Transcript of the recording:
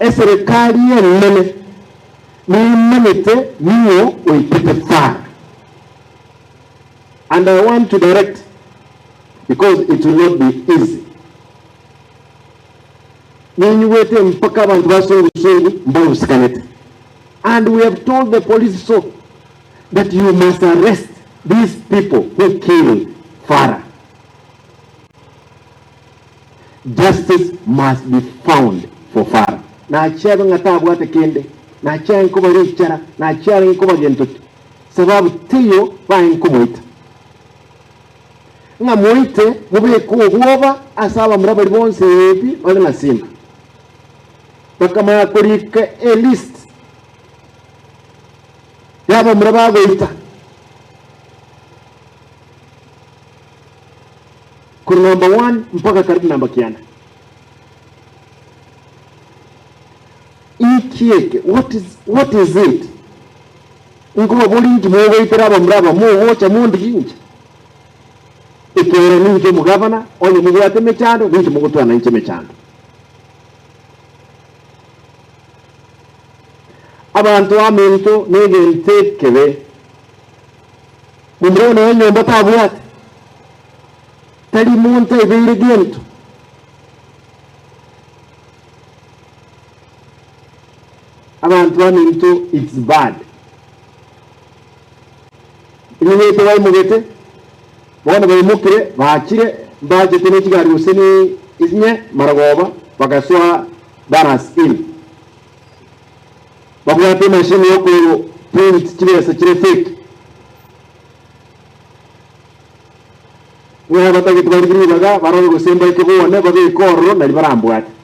Eserekari enene nemanyete ning'o oitete Farah. And I want to direct because it will not be easy. Ninyigwete mpaka abanto ba sungusungu mbarusikanete and we have told the police so that you must arrest these people who killed Farah. Justice must be found for Farah. Nachiabe ng'a tabwate kende, nachiare nkoba richara, nachiare nkoba gento ki, sababu teiyo baye nkomoita. Ng'a moite mobeke obwoba ase abamura baria bonsi pi bare na simba. Bakamanya korika elist y'abamura bagoita. Korwa namba one mpaka karibu namba kianda. Inki eke? What is, what is it? Nkobaboria inki mogoitera abamura aba mogocha mondigie inche? Ekiagera ninche omogavana, onye mobwate emechando, ninche mogotwana inche emechando. Abanto aminto negento ekebe. Momura one enyomba tabwate, tari monto aibeire gento. Abanto baminto it's bad. Imenyete baimogete, bono baimokire bachire mbachete ne chigari gose ne inye marogoba bagasoa Baras Inn. Babwate emachine yoko print chibesa chire fake. Ng'a abatagete barigie ribaga barore gose mbaike bone babeke ororo nari barambwate.